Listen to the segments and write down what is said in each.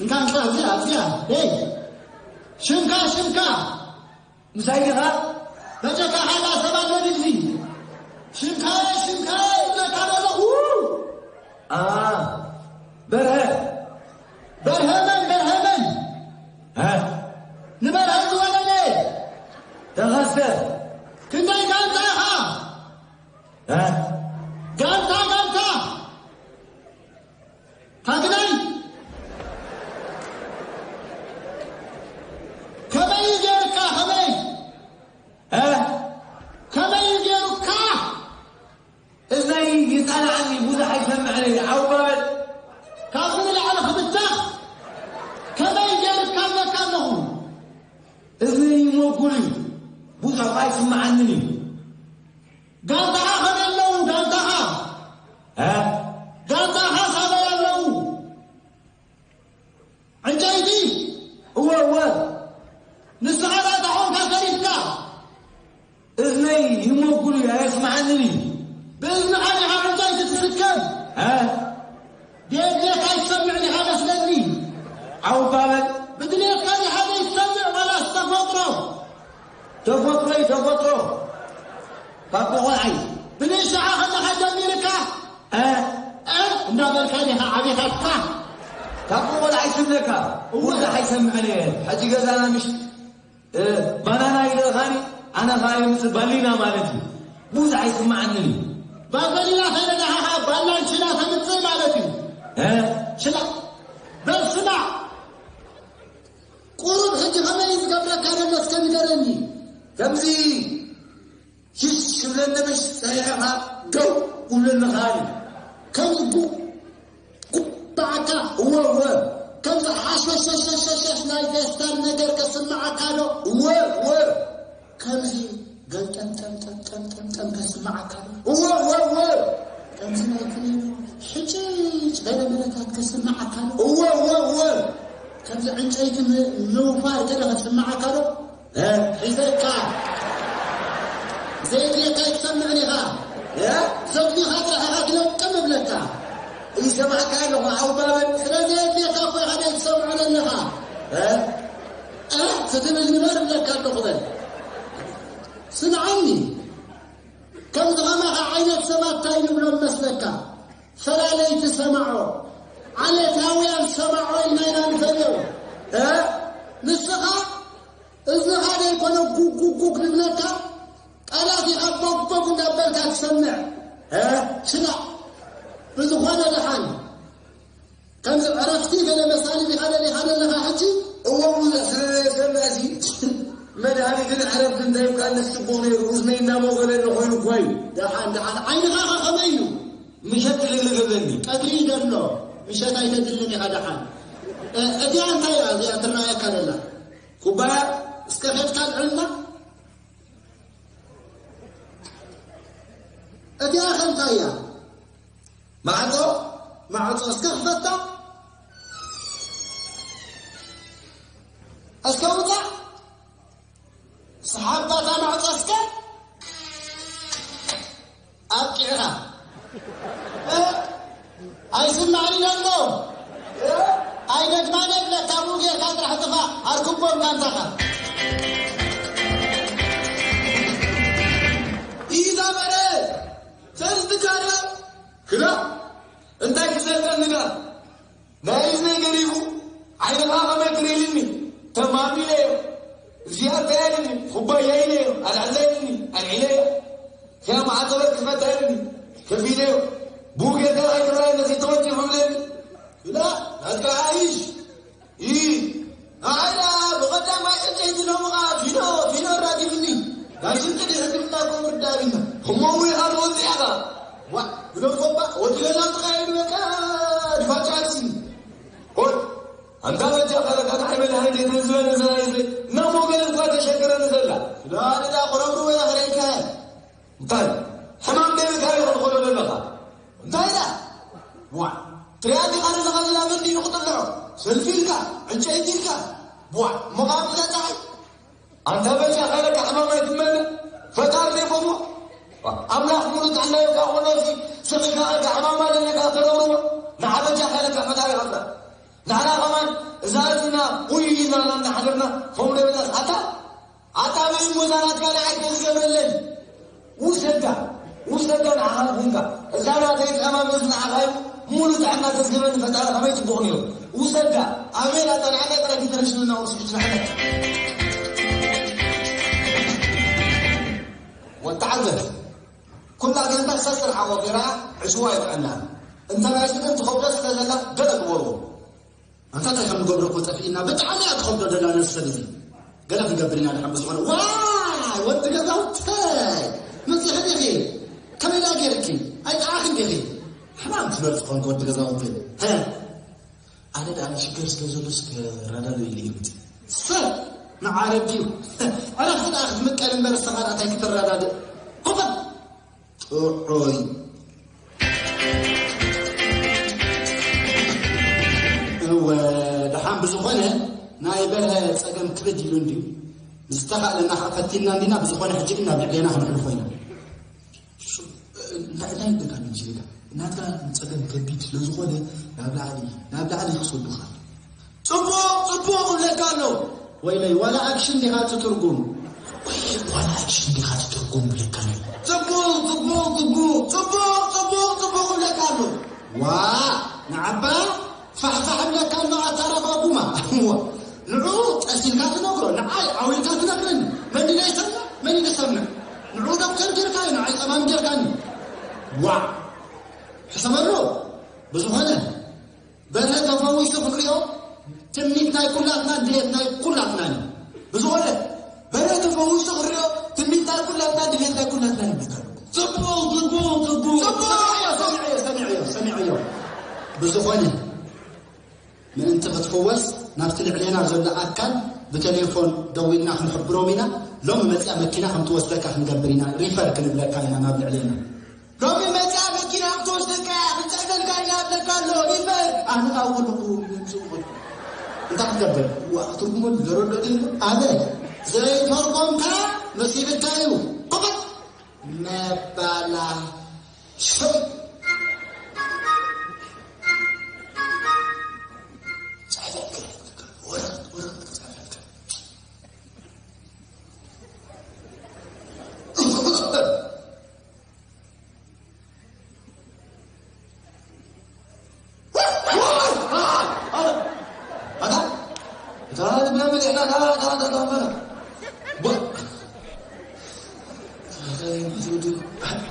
እንካ፣ እንካ፣ እዚኣ፣ እዚኣ፣ ደይ። ሽምካ፣ ሽምካ። ምሳይ ዲኻ? በጀካ ሓዳ ሰብ ኣሎ ድግዚ። ሽምካ፣ ሽምካ፣ ይብለካ ዘለኹ። ኣ፣ በርሀ። በርሀ መን፣ በርሀ መን? እ? ንበርሀ ዝወለደ። ተኸስተ። ክንደይ ጋንታ ኢኻ? እ? ጋንታ፣ ጋንታ። ታግላይ። ከመይ ገይርካ፣ ከመይ? እ? ከመይ ገይሩካ? እዝነይ ይጸልዓኒ፣ ብዙሕ ኣይሰምዕን እየ። ዓው በል። ካብዚ ንላዕሊ ክብተኽ ከመይ ገይርካ ኣለካ ኣለኹ? እዝነይ ይሞጉል እዩ፣ ብዙሕ ኣይስምዓንን እዩ። ጋንታኻ ከመይ ኣለዉ? ጋንታኻ? እ? ጋንታኻ ካበይ ኣለዉ? ዕንጨይቲ? እወ፣ እወ። ንስኻ ዳኣ ተኾንካ ተሪፍካ። እዝነይ ይሞጉል እዩ፣ ኣየስምዓንን እዩ። ብእዝንኻ ዲኻ ዕንጨይቲ ትስከም? እ? ብየድልየካ ኣይትሰምዕን ኢኻ መስለኒ። ዓው እባ በል። ብድልየትካ ዲኻ ዘይትሰምዕ ዋላስ ተፈጥሮ? ተፈጥሮ እዩ፣ ተፈጥሮ። ካብ ቆልዓይ። ብንእሽቶኻ ከለኻ ጀሚርካ? እ? እ? እንዳበልካ ዲኻ ዓቢኻትካ? ካብ ቆልዓይ ስብለካ። እወ። ብዙሕ ኣይሰምዕን እየ። ሕጂ ገዛና ምሽ እ፣ ባናና ይልእኻኒ፣ ኣነ ኸኣ የምጽእ ባሊና ማለት እዩ። ብዙሕ ኣይስምዓንን እዩ። ባበሊና ከይበላዕኻ ኸኣ ባላን ሽላ ተምጽእ ማለት እዩ። እ? ሽላ። በል ስማዕ። ቁሩብ ሕጂ ከመይ እዩ ዝገብረካ ዘሎ እስከ ንገረኒ። ከምዚ ሽሽ ክብለኒ ምሽ ጸኒሕኻ ደው ክብለኒ ኸኣ እዩ። ከምዚ ጉ-፣ ጉባዕካ እወ እወ። ከምዚ ሓሸሸሸሸሸሽ ናይ ፌስታል ነገር ከስምዓካ ዶ? እወ እወ። ከምዚ ገልጠምጠምጠምጠምጠምጠም ከስምዓካ ዶ? እወ እወ እወ። ከምዚ ናይ ክሊሉ ሕጭጭ ገለ መለታት ከስምዓካ ዶ? እወ እወ እወ። ከምዚ ዕንጨይቲ ም-፣ ምውፋር ገለ ከስምዓካ ዶ? እ? ሒዘካ። ዘየድልየካ ኣይትሰምዕን ኢኻ። እ? ዘድልዩኻ ጥራሕ ኢኻ ትለቅም እብለካ። ይሰማዕካ ኣለኹ፣ ዓው ባበል። ስለ ዘየድልየካ እኮ ኢኻ ዘይትሰምዖ ዘለኻ። እ? እ? ክትብል ንበር እብለካ ኣለኹ በል። ስምዓኒ። ከምዚ ኸማኻ ዓይነት ሰባት እንታይ ንብሎም መስለካ? ፈላለይቲ ሰማዖ፣ ዓሌታውያን ሰማዖ ኢልና ኢና ንፈልዮም። እ? ንስኻ እዝንኻ ዘይኮነ ጉግ ጉግ ጉግ ዝብለካ፣ ቃላት ኢኻ ቦግ ቦግ እንዳበልካ ትሰምዕ። እ? ሽላ። ብዝኾነ ደሓን። ከምዚ ዕረፍቲ ገለ መሳሊ ዲኻ ደሊኻ ዘለኻ ሕጂ? እወ፣ ብዙሕ ስለ ዘየሰምዐሲ፣ መድሃኒትን ዕረፍትን እንተሂብካኒ ጽቡቕ ነይሩ። እዝነይ እናሞገለኒ ኮይኑ እኮ እዩ። ደሓን፣ ደሓን። ዓይንኻ ኸ ከመይ እዩ? ምሸት ትልግልግ እብለኒ። ቀትሪ እዩ ዘሎ። ምሸት ኣይተድልን ኢኻ ደሓን። እ፣ እዚኣ እንታይ እያ እዚኣ ትረኣየካ ዘላ? ኩባያ? እስከ ኸድካ ኣልዕልና። እዚኣ ኸ እንታይ እያ? ማዕጾ? ማዕጾ እስከ ክፈታ። እስከ ውጻእ። ሰሓባታ ማዕጾ እስከ ኣብቂዕኻ። እ? ኣይስማዕን ኢለ ኣሎ። እ? ኣይደግማን እብለካ፣ ብኡ ጌርካ ጥራሕ ጥፋእ። ኣርክቦም ጋንታኻ። ኢዛ በረ፣ ሰልስቲ ካርያ። ክላ፣ እንታይ ክሰልጠኒ ደኣ? ናይ እዝነይ ገሪቡ፣ ዓይንኻ ከመይ ትርኢ ኢልኒ፣ ተማሚለዮ። እዚኣ እንታይ ኢልኒ፣ ኩባያ ኢለዮ፣ ኣልዕላ ኢልኒ፣ ኣልዒለዮ። እዚኣ ማዕጸ በር ክፈታ ኢልኒ፣ ከፊተዮ። ብኡ ጌርካ ኣይትረኣየኒ፣ ከይተወንጭፍ እብለኒ። ላ፣ ናትካ ኣይሽ። ኢ፣ ኣይ ደኣ፣ ብቐዳማይ ዕንጨይቲ ሎሚ ኸኣ ፊኖ፣ ፊኖ ኣራጊፍኒ። ናይ ሽንቲ ድሕሪ ምንታይ ኮን ክዳቢና። እሞ እውን ኢኻ ትወጽእ ኢኻ። ዋ፣ ብደም ኮባ፣ ወዲ ገዛ ጥቓ ኢሉ በቃ፣ ድፋጫ ኣልሲ። ሆይ፣ ኣንታ በጃ ፈረቃ ንዓይ መድሃኒት የድልን ዝበለ ዘራይ እዚ እናሞ ገለ እኳ ተሸግረኒ ዘላ። ስለ ኣደዳ ቁረብሩ ወላ ክርእየካ እየ። እንታይ? ሕማም ደብካ ኢኻ ትኾኖ ዘለኻ። እንታይ ኢላ? ዋ፣ ትሪኣ ዲኻ ዘለኻ ዘላ መንዲ ኢሉ ክጥልዖ። ሰልፊ ኢልካ፣ ዕንጨይቲ ኢልካ። ዋ፣ መቓም ኢላ ፀሓይ። ኣንታ በጃ ፈረቃ ሕማም ኣይትመነ። ፈጣሪ ዘይፈትዎ። ዋ፣ ኣምላኽ ሙሉ ጥዕና ይብካ፣ ኮኖ እዚ ስቕ ኢልካ ሕማም ኣለኒ ኢልካ ተረብርቦ። ንዓ በጃ ፈረቃ ፈጣሪ ይኸፍላ። ንሕና ከማን እዛ እዝና ውይ ኢልና እናሓደርና ከምኡ ነብላ ኣታ ኣታ በይ እሞ እዛ ናትካ ንዓይ ተዝገብረለይ ውሰዳ ውሰዳ ንዓኻ ንኹንካ እዛ ናተይ ጸማም እዝኒ ዓኻዩ ሙሉ ጥዕና ተዝህበኒ ፈጣሪ ከመይ ጽቡቕ ነይሩ ውሰዳ ኣሜን ኣታ ንዓና ጥራይ ተተረሽልና ወስድ ትናሕና ወተዓዘር ኩላ ገንዘብ ሰስር ሓቆፊራ ዕሽዋ ይጥዕና እንተ ናይ ስድን ትኸብዶ ስለ ዘላ ገለ ግበርዎ ኣንታ እንታይ ከም ንገብሮ እኮ ጠፊእና ብጣዕሚ እያ ትኸብዶ ደላ ነዚ ሰብ እዚ ገለ ክንገብር ኢና ድሓን ብዝኾነ ዋይ ወዲ ገዛውተይ መፂኺ ዲኺ ከመይ ደኣ ገይርኪ ኣይጠዓኽን ዲኺ ሕማም ትመርፅ ኾንክ ወዲ ገዛውተይ ሀ ኣነ ደኣ ሽገር ስለ ዘሎ ስከ ራዳዶ ኢለ ይምፅ ሰብ መዓረብ ድዩ ዕረፍቲ ደኣ ክትምቀል እምበር ንስኻ ደኣ እንታይ ክትረዳድእ ኮፈል ጥዑይ እወ ደሓን ብዝኾነ ናይ በርሀ ፀገም ክብድ ኢሉ እንድዩ ምስ ዝተኻእለና ከዓ ፈቲንና እንዲና ብዝኾነ ሕጂ ግን ናብ ልዕሌና ክነሕልፎ ኢና እንታይ እንታይ ይብለካ ምንችልካ ናትካ ፀገም ከቢድ ስለ ዝኾነ ናብ ላዕሊ ናብ ላዕሊ ክሰዱኻ ጽቡቕ ጽቡቕ እብለካ ኣሎ ወይለይ ዋላ ኣክሽን ዲኻ እቲ ትርጉም ወይ ዋላ ኣክሽን ዲኻ እቲ ትርጉም እብለካ ኣሎ ጽቡቕ ጽቡቕ ጽቡቕ ጽቡቕ ጽቡቕ ጽቡቕ እብለካ ኣሎ ዋ ንዓባ ፋሕፋሕ እብለካ ኣሎ ኣታራጓጉማ ንዑ ጠሲልካ ትነግሮ ንዓይ ዓዊልካ ትነግረኒ መን ኢለ ይሰምዕ መን ኢለ ይሰምዕ ንዑ ዶክተር ጌርካ እዩ ንዓይ ጸማም ጌርካኒ ዋ ሕሰበሉ ብዝኾነ በርሀ ተፈዊሱ ክንሪኦ ትምኒት ናይ ኩላትና ድሌት ናይ ኩላትና እዩ ብዝኾነ በርሀ ተፈዊሱ ክንሪኦ ትምኒት ናይ ኩላትና ድሌት ናይ ኩላትና እዩ ብዝኾነ ጽቡቕ ጽቡቕ ጽቡቕ ጽቡቕ ሰሚዐዮ ሰሚዐዮ ሰሚዐዮ ብዝኾነ ምእንቲ ክትፍወስ ናብቲ ልዕሌና ዘሎ ኣካል ብቴሌፎን ደዊልና ክንሕብሮም ኢና ሎሚ መፅያ መኪና ከም ትወስደካ ክንገብር ኢና ሪፈር ክንብለካ ኢና ናብ ልዕሌና ሎሚ መፅያ መኪና ክትወስደካ እያ ክንፀበልካ ኢና ኣለካ ኣሎ ሪፈር ኣነ ካብ ከለኹ ምምፅኡ እንታይ ክትገብር ዋ ክትርጉመሉ ዘረዶ ድዩ ኣበ ዘይተርጎምካ መሲልካ እዩ ኮበት መባላ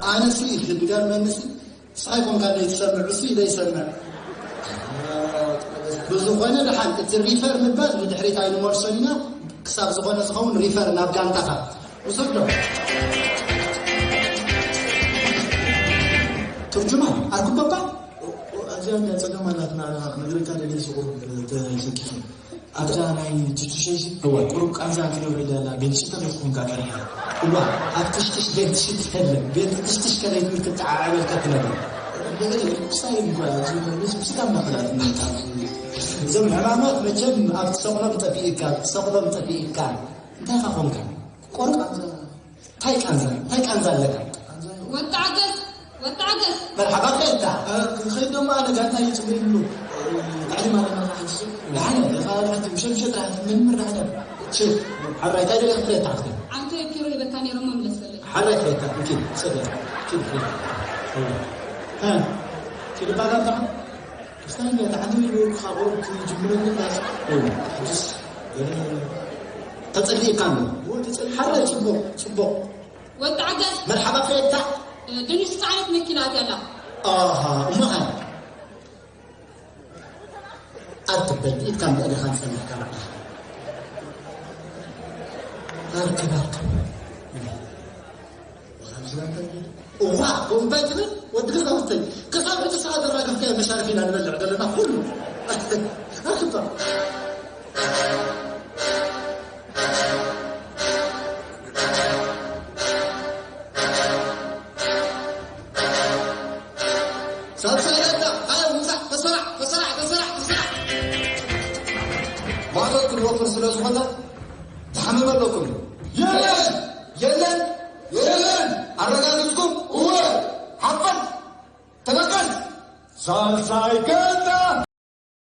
ኣነሲ ድጋር መንሲ ሳይኮን ካለ ትሰምዕ እሱ ይደ ይሰምዕ ብዝኾነ ድሓን እቲ ሪፈር ምባል ንድሕሪት ኣይንመልሶን ኢና ክሳብ ዝኾነ ዝኸውን ሪፈር ናብ ጋንታታት ውሰዶ ትርጅማን ኣርክበባ ኣብዚኣ ጸገም ኣላት ንዓና ክነግረካ ደልየ ስቑር ተሸኪፈ ኣብዛ ናይ ቱቱሸይሲ እወ። ቁሩብ ቃንዛ ክትነብር ደላ ቤንትሽተ ከይትኾንካ ቀሪሓ እዋ ኣብ ትሽትሽ ቤንትሽት የለ ቤንትሽትሽ ከለይትብል ክትዓዓበልካ ትነብር ስታይል እንኳ ስጋ ማክላት እዞም ሕማማት መቸም ኣብ ትሰቕሎም ጠፊእካ ትሰቕሎም ጠፊእካ እንታይ ካ ኾንካ ቆርጣ እንታይ ቃንዛ እንታይ ቃንዛ ኣለካ ወተዓገስ ወተዓገስ መርሓባ ከየታ ከይድ ደሞ ኣነ ጋንታ ይፅበ ይብሉ ታዕሊም ኣለና ሓንሱ ዳሕነ ኻልሓት ምሸምሸ ጥራሕ ምንምር ዳሕነ ሽፍ ሓራይ እንታይ ደለ ክፍለታ ክፍለ ዓንተ ኪሮ ይበካ ነይሮም መምለሰለይ ሓራይ ክፍለታ እንኪ ሰደ ኪድ ኪድ ኪድ ባላ ታ ክስታይ ታዕሊም ይብሉ ካቆሩ ትጅምረኒ ዳስ ተፀሊእካ ኣሎ ሓራይ ፅቡቅ ፅቡቅ ወተዓገስ መርሓባ ከየታ ድንሽ ዝፀዓነት መኪና ኣትያ ኣላ ኣሃ እሞ ኸ ኣትበል ኢድካ ምእግርካ ንፀንሕካ ባዕልኻ ኣርከብ ኣርከብ እዋ ከምኡ እንታይ ትብል ወዲ ገዛውተይ ክሳብ ሕጂ ሰዓት ዘራገፍካዮ መሻርፍ ኢና ንበልዕ ዘለና ኩሉ ኣክባ ሳልሳይ ዳኛ ኣየ ምሳሕ ተሰራዕ ተሰራዕ ተሰራዕ ተሰራዕ ማእቶት ክንወፍር ስለ ዝኾነ ትሓምም ኣለኩም የለን የለን የለን የለን ኣረጋግፅኩም እወ ሓፋን ተበቀል ሳልሳይ